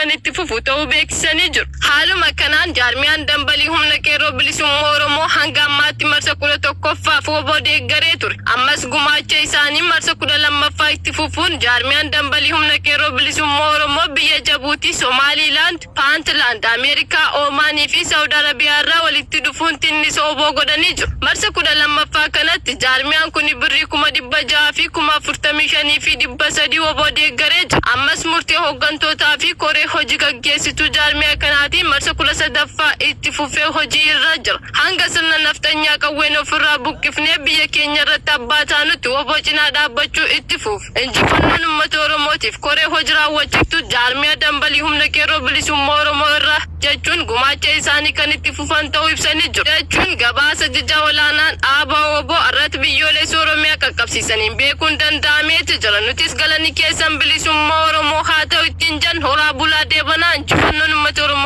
kan itti fufu ta'uu beeksisanii jiru. Haaluma kanaan jaarmiyaan dambalii humna qeerroo bilisummaa Oromoo hanga ammaatti marsa 11ffaaf wbo deeggaree ture. Ammas gumaacha isaanii marsa 12ffaa itti fufuun jaarmiyaan dambalii humna qeerroo bilisummaa Oromoo biyya Jabuutii, Somaaliilaand, Paantlaand, Ameerikaa, Oomaanii fi Sawud Arabiyaa irraa walitti dhufuun tinnisa wbo godhanii jiru. Marsa 12ffaa kanatti jaarmiyaan kuni birrii 600,000 45,300 wbo deeggaree jira. Ammas murtee hoggantootaa fi koree hoji gaggeessituu jaarmiyaa kanaatiin marsa 13ffaa itti fufee hojii irra jira. Hanga sirna nafxanyaa qawween ofirraa buqqifnee biyya keenya irratti abbaa taanutti wbo cinaa dhaabbachuu itti fufa. Injifannoon Ummata Oromootiif koree hoji raawwachiiftuu jaarmiyaa dambalii humna qeerroo bilisummaa Oromoo irraa jechuun gumaacha isaanii kan itti fufan ta'uu ibsanii jiru jechuun gabaasa Ajajaa Olaanaan ABO-wbo Arrat Biyyoolessa Oromiyaa qaqqabsiisaniin beekuun danda'ameeti jira. Nutis galanni keessan bilisummaa Oromoo haa ta'u ittiin jenna. Horaa bulaa deebanaa! Injifannoon Ummata Oromootiif!